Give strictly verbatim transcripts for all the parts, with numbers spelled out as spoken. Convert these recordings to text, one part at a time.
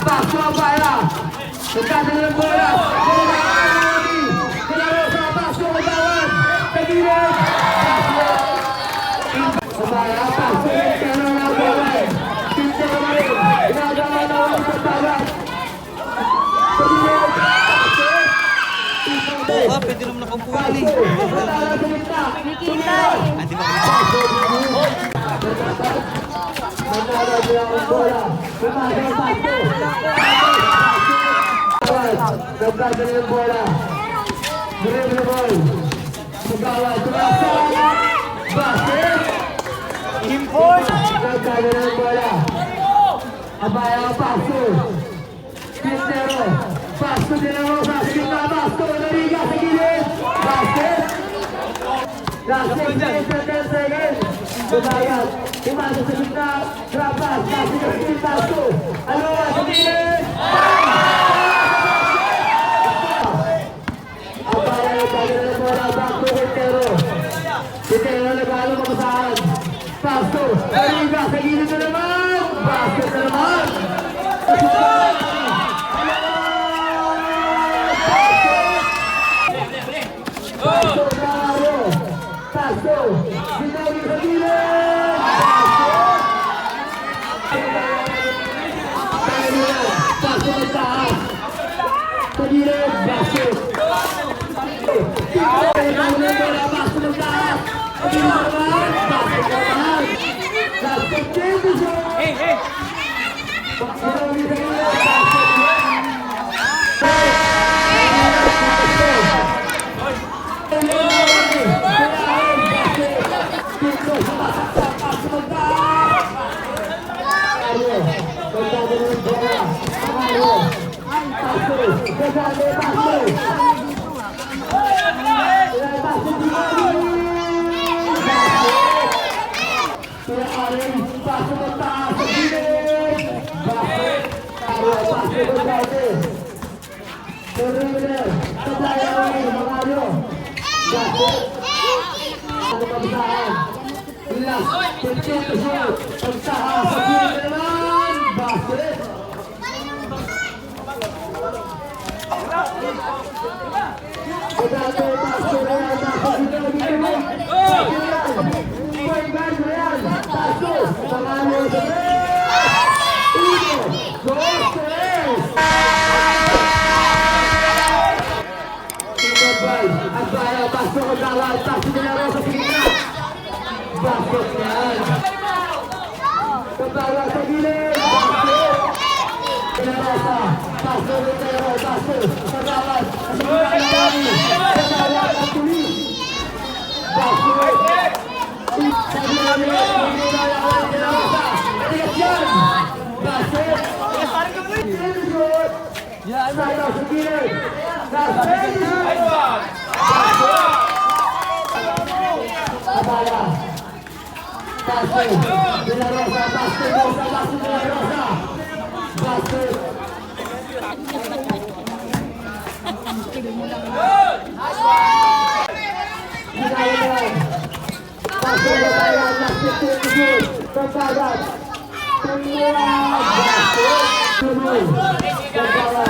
Paso ang bola. Nagdadala ng bola. Bola na ang Rocky. De La Rosa, paso, kagawad. Sa gilid. Paso. Sa bola, paso. Pero na bola. Tintero na rin. Ginagawa na ulit ang tawag. Sa gilid. Paso. Ah, pwede naman nakaupo yan eh. Paso. Sa gitna. Nakikita. Ah, di ba? Nagdadala ng bola. Nagdadala ng bola. Dribble ball. Sugawa. Tumasa. Basket. Import. Nagdadala ng bola. Abaya, paso. Quintero. Paso, De La Rosa sa gitna. Paso, Noriga sa gilid. Basket. Last ten seconds. Gumayat. Pumasok sa gitna. Trapas. Paso sa gitna. Paso. Ano? Sa gilid. Ang bola, ang bola, ang bola. Back to Quintero. Quintero na nag-aalok kung saan. Paso. Noriga sa gilid na naman. Basket na naman. Paso, Navarro. Paso. Ginawin sa gilid. Paso. Paso na taas. Sa gilid. Basket. Paso na taas. Sa gilid naman. Basket na naman. Basket, Jameson. Hey, hey. Pinaparin, paso pataas sa gilid. Basket. Paso pataas. Perimeter. Pagkaya ng Macario. Basket. Ano pagsahan? Last fifteen to shoot. Pagtaas sa gilid naman. Basket. Tinabay. At kaya, paso ko daw, paso nila Rosa, sige na. Basket yan. Katawa sa gilid. Pinarasa. Paso ni Tero. Paso. Katawa. Katawa. Katawa. Paso. Sa gilid. Pinarasa. Tigas yan. Paso. Yan. Sa gilid. Sa gilid. Abala. Pase. De La Rosa, pase, pase, pase, De La Rosa. Pase. Ginagawa. Pase, Bataya, pase, pase, pase. Tumira, pase. Tuloy. Ginagawa.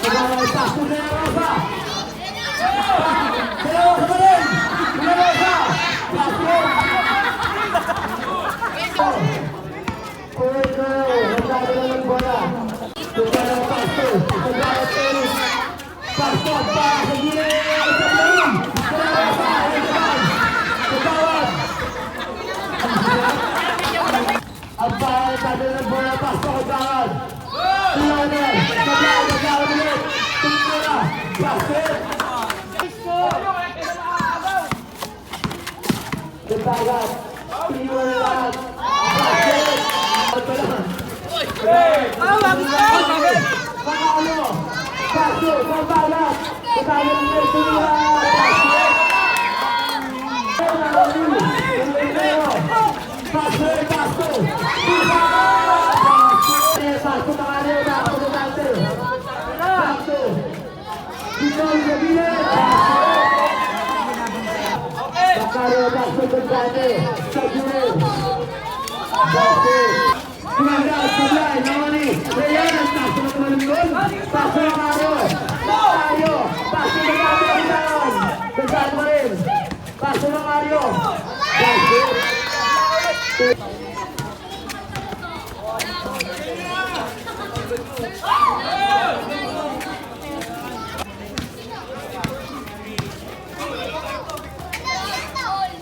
Ginagawa, pase, De La Rosa. Ang bahay, tabi ng bola, pasok ang gawad. Leonel, naglalagay ulit. Pintura, basket. Nagbagat. Pinura, basket. Ang pala. Makalo. Pasok, nagbagat. Nagbagat ulit, pinura, basket. Mario, paso, Dante, sa gilid. Dante. Kumanda, sablay, nawani. Ayan, ang paso na naman yun. Paso na Mario. Mario, paso na Dante, ang taon. Dante pa rin. Paso na Mario. Dante.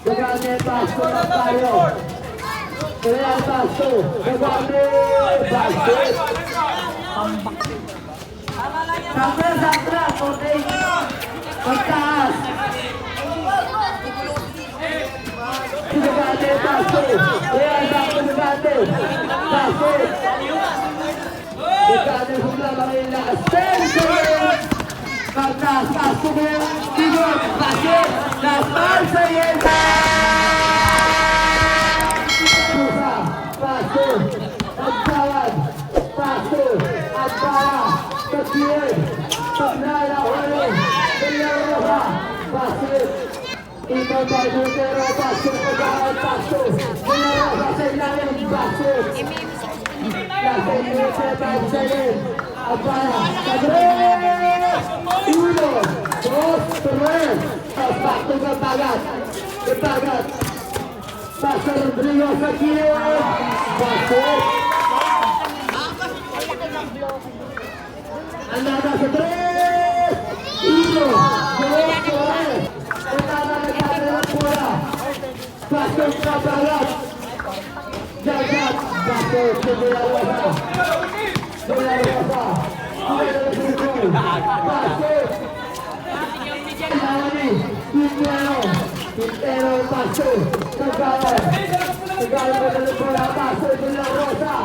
Gagante, pasto, Mario. Real, pasto. Gagante, pasto. Sakto, sakto, konti. Pagtaas. Gagante, pasto. Real, pasto, gagante. Pasto. Ika na sa mga last ten seconds. Pagtaas, paso mo. Bigot, paso. Last five seconds. Pusa, paso. Pagtawad, paso. At para, sa clear. Pag nalahuli, Villarosa, paso. Ito, Barbutero, paso, pagkaon, paso. Villarosa sa ilalim, paso. Nasa inyo, five seconds. Abaya, sa tres. Uno, dos, tres. Paso, pagkagat. Pagkagat. Paso, Rodrigo, sa kilid. Paso. Ang nada sa tres! Uno, dos, tres! Ang nada na sa tres, bola! Pasok sa balat! Jagat! Pasok sa Villarosa! Villarosa! Pasok! Nani! Quintero! Quintero, pasok! Tagalog! Tagalog na bola! Pasok! Villarosa!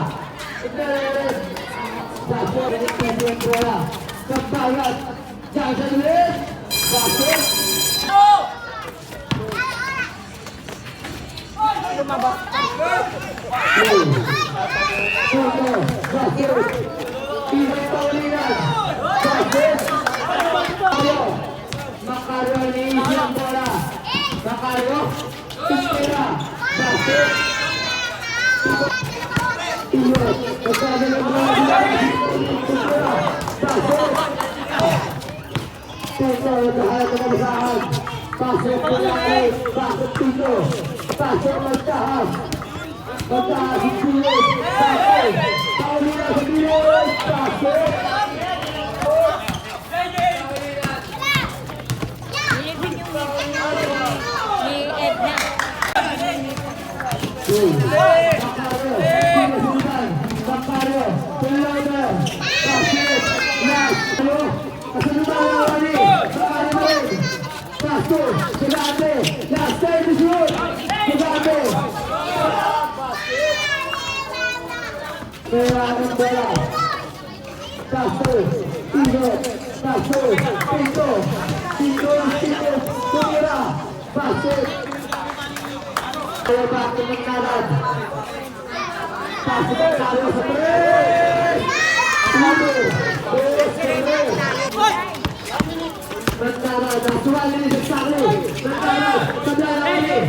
Macario, ni ang bola. Macario. Pera! Basket! Iyo! Pagkagaling mo! Pera! Basket! Pito, lahat ng kabasahan! Pasok po lang! Pasok pito! Pasok magtaas! Magtaas ang pilit! Pasok! Pauli na sa pilit! Pasok! Ngipin yung ngipin ni Edna. Kaya ang bola. Paso, Igo, paso, Pinto, Pinto, Pinto, Tumira, paso. Kaya ba ito ng kanan? Paso ng kanan sa tres! Paso! Tres! Tres! Nagkanan, nasuwali ni Sakli. Nagkanan, sa Dara Eli.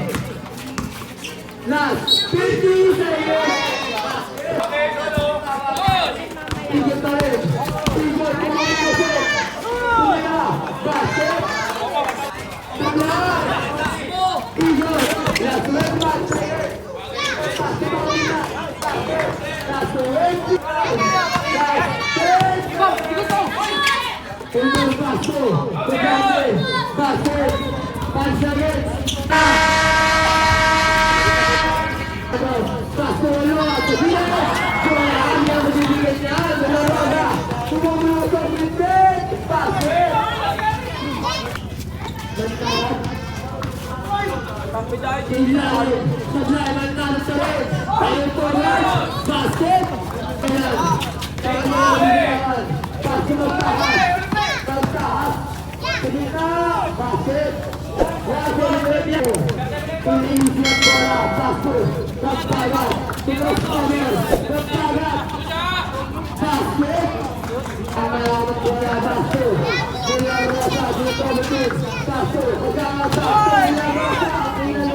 Last fifty seconds. Tigil pa rin. Tigil, tumama na siya. Tumama. Basket. Tumama. Tigil. Last red one. Basket. Last twenty. Last ten. Unang paso, pagkante, paso, pansagit. Paso, walo, at sa bilang. Wala ang mga mabibigyan niya. Wala, wala. Tumulong sa midfield. Paso. Nagkalat. Ilalim. Sablay, nagkalat sa red. Ayun po, red. Basket. Ayan. Kaya mga kaibigan, paso magtaas. Magtaas. Sa gitna, basket. Wala po ang red niya. Pag-iisip ang bola, paso. Magpaga. Cross over. Magpaga. Basket. Ang malamang bola, paso. Mula Rosa, dito, Martin. Paso. Magpaga, paso. Mula Rosa.